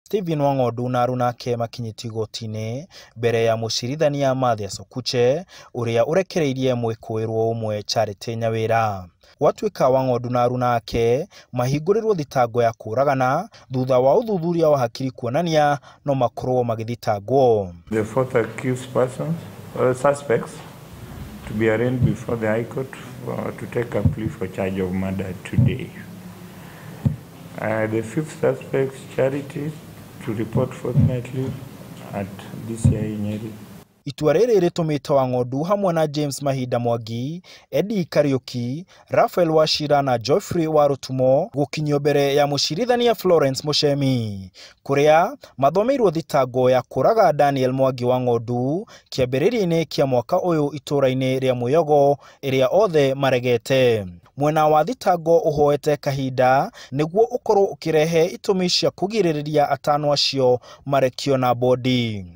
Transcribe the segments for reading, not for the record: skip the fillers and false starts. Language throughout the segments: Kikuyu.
Stephen Wang'ondu na aruna ake makinyĩtio igoti-inĩ mbere ya mũcirithania Mathias Okuche ũrĩa ũrekereirie mwĩkũĩrwo ũmwe Charity Nyawĩra. Gwatuĩka Wang'ondu na aruna ake mahingũrĩrwo thitango ya kũragana thutha wa ũthuthuria wa hakiri kuonania no makorwo magĩthitangwo. The fourth accused persons, suspects, to be arraigned before the High Court to take a plea for charge of murder today. The fifth suspect, Charity, to report fortnightly at DCI Nyeri. Itua rĩrĩ rĩtũmĩte Wang'ondu hamwe na James Mahinda Mwangi, Eddie Kariuki, Raphael Wachira na Geoffrey Warutumo gũkinyio mbere ya mũcirithania Florence Muchemi kũrĩa mathomeirwo thitango ya kũraga Daniel Mwangi Wang'ondu kĩambĩrĩria-inĩ kĩa mwaka ũyũ itũũra-inĩ rĩa Mwĩyogo ĩrĩa othe maregete. Mwena wa thitango ũhoete kahinda nĩguo ũkorwo ũkĩrehe itũmi cia kũgirĩrĩria atano acio marekio na bodi.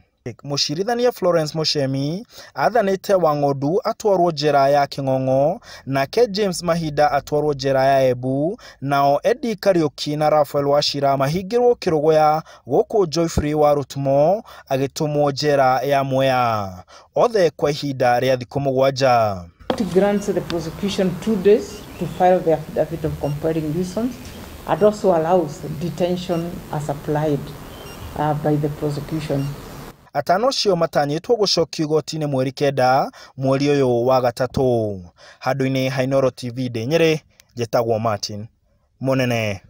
Mũcirithania Florence Muchemi athanĩte Wang'ondu atwarwo njera ya Kĩng'ong'o nake James Mahinda atwarwo njera ya Embu nao Eddie Kariuki na Raphael Wachira mahingĩrwo Kĩrũgũya gũkũ Geoffrey Warutumo agĩtũmwo njera ya Mwea othe kwa ihinda rĩa thikũ 7. It grants the prosecution 2 days to file the affidavit of compelling reasons and also allows detention as applied by the prosecution. Atano acio matanyĩtwo gũcokio igoti-inĩ mweri 9 mweri ũyũ wa gatatũ. Handũ-inĩ ha Inooro TV ndĩ Nyĩrĩ, njĩtagwo Martin Mũnene.